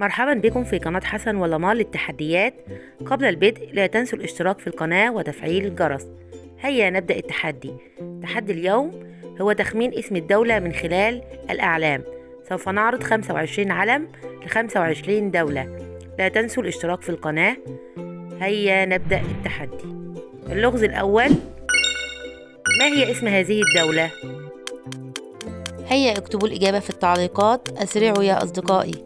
مرحبا بكم في قناة حسن ولمار للتحديات. قبل البدء لا تنسوا الاشتراك في القناة وتفعيل الجرس. هيا نبدأ التحدي. تحدي اليوم هو تخمين اسم الدولة من خلال الأعلام. سوف نعرض 25 علم ل25 دولة. لا تنسوا الاشتراك في القناة. هيا نبدأ التحدي. اللغز الأول: ما هي اسم هذه الدولة؟ هيا اكتبوا الإجابة في التعليقات. أسرعوا يا أصدقائي.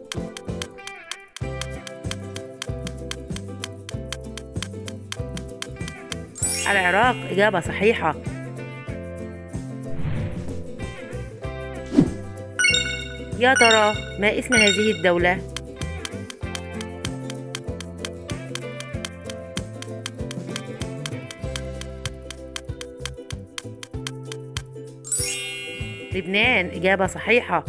العراق، إجابة صحيحة. يا ترى ما اسم هذه الدولة؟ لبنان، إجابة صحيحة.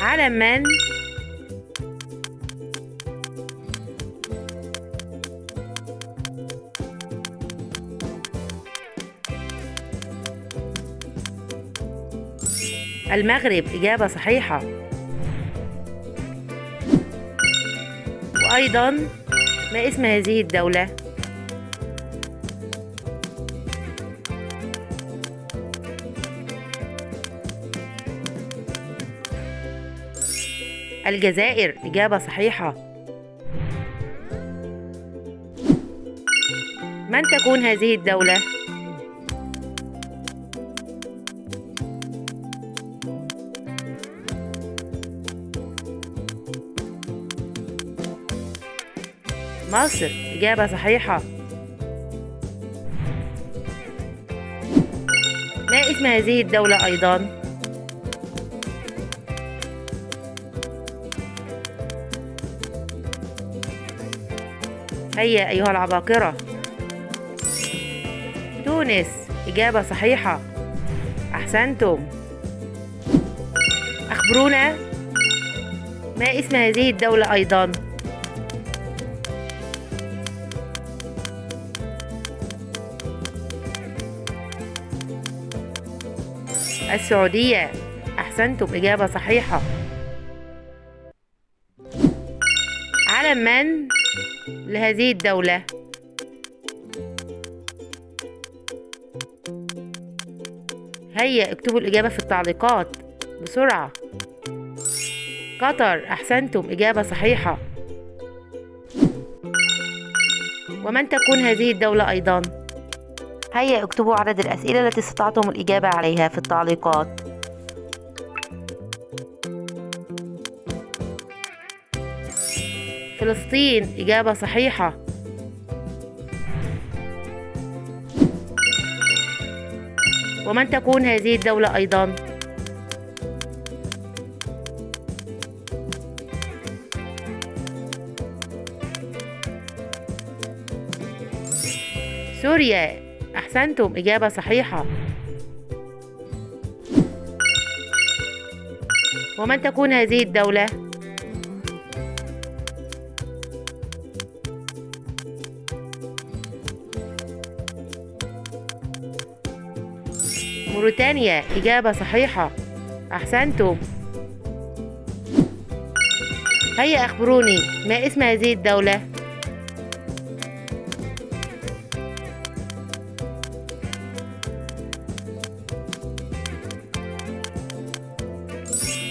علم من؟ المغرب، إجابة صحيحة. وأيضا ما اسم هذه الدولة؟ الجزائر، إجابة صحيحة. من تكون هذه الدولة؟ مصر، إجابة صحيحة. ما اسم هذه الدولة أيضا؟ هيا أيها العباقرة. تونس، إجابة صحيحة. أحسنتم. أخبرونا ما اسم هذه الدولة أيضا؟ السعودية، أحسنتم، إجابة صحيحة. علم من لهذه الدولة؟ هيا اكتبوا الإجابة في التعليقات بسرعة. قطر، أحسنتم، إجابة صحيحة. ومن تكون هذه الدولة أيضا؟ هيا اكتبوا عدد الأسئلة التي استطعتم الإجابة عليها في التعليقات. فلسطين، إجابة صحيحة. ومن تكون هذه الدولة أيضا؟ سوريا، أحسنتم، إجابة صحيحة. ومن تكون هذه الدولة؟ موريتانيا، إجابة صحيحة. أحسنتم. هيا أخبروني ما اسم هذه الدولة؟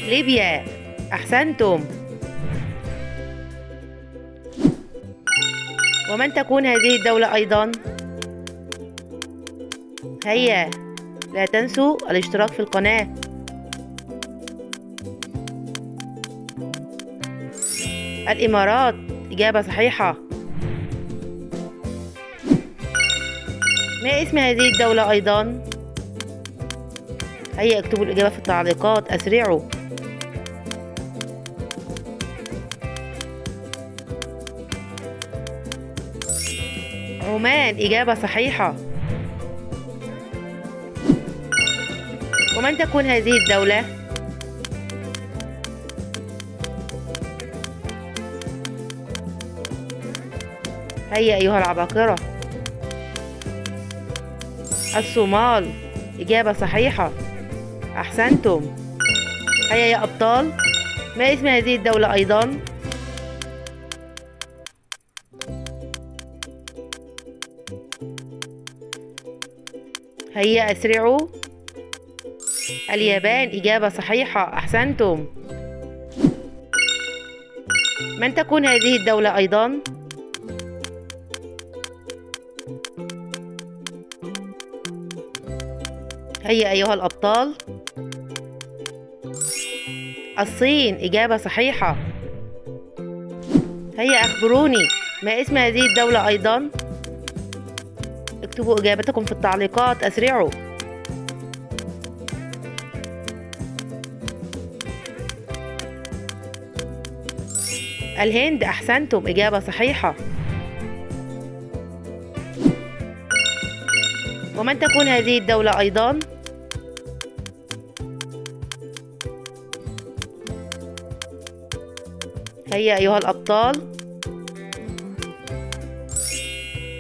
ليبيا، أحسنتم. ومن تكون هذه الدولة أيضا؟ هيا لا تنسوا الاشتراك في القناة. الإمارات، إجابة صحيحة. ما اسم هذه الدولة أيضا؟ هيا اكتبوا الإجابة في التعليقات، أسرعوا. عمان، إجابة صحيحة. ومن تكون هذه الدولة؟ هيا أيها العباقرة. الصومال، إجابة صحيحة. أحسنتم. هيا يا أبطال، ما اسم هذه الدولة أيضا؟ هيا أسرعوا. اليابان إجابة صحيحة، أحسنتم. من تكون هذه الدولة أيضا؟ هيا أيها الأبطال. الصين إجابة صحيحة. هيا أخبروني، ما اسم هذه الدولة أيضا؟ اكتبوا إجابتكم في التعليقات، أسرعوا. الهند، أحسنتم، إجابة صحيحة. ومن تكون هذه الدولة أيضا؟ هيا أيها الأبطال.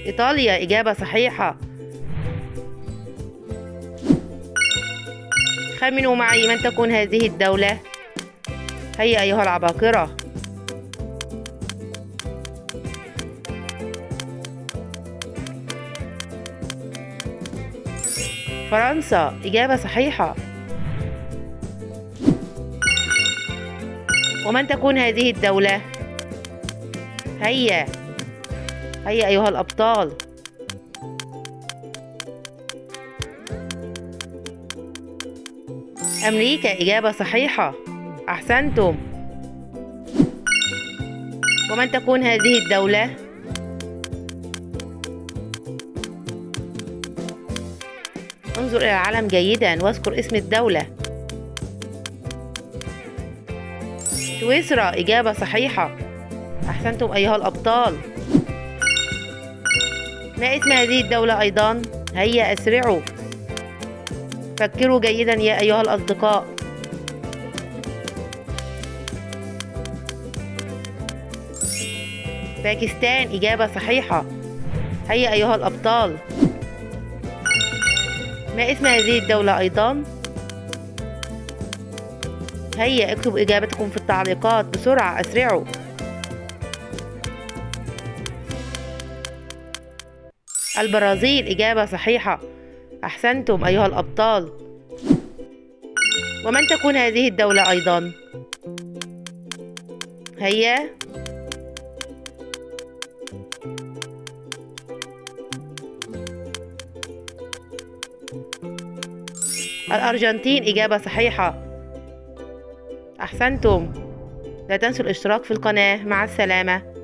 إيطاليا إجابة صحيحة. خمنوا معي من تكون هذه الدولة. هيا أيها العباقرة. فرنسا إجابة صحيحة. ومن تكون هذه الدولة؟ هيا هيا أيها الأبطال. أمريكا إجابة صحيحة، أحسنتم. ومن تكون هذه الدولة؟ انظر إلى العلم جيدا واذكر اسم الدولة. سويسرا إجابة صحيحة، أحسنتم أيها الأبطال. ما اسم هذه الدولة أيضا؟ هيا أسرعوا، فكروا جيدا يا أيها الأصدقاء. باكستان إجابة صحيحة. هيا أيها الأبطال. ما اسم هذه الدولة أيضا؟ هيا اكتب إجابتكم في التعليقات بسرعة، أسرعوا. البرازيل إجابة صحيحة، أحسنتم أيها الأبطال. ومن تكون هذه الدولة أيضا؟ هيا. الأرجنتين إجابة صحيحة، أحسنتم. لا تنسوا الاشتراك في القناة. مع السلامة.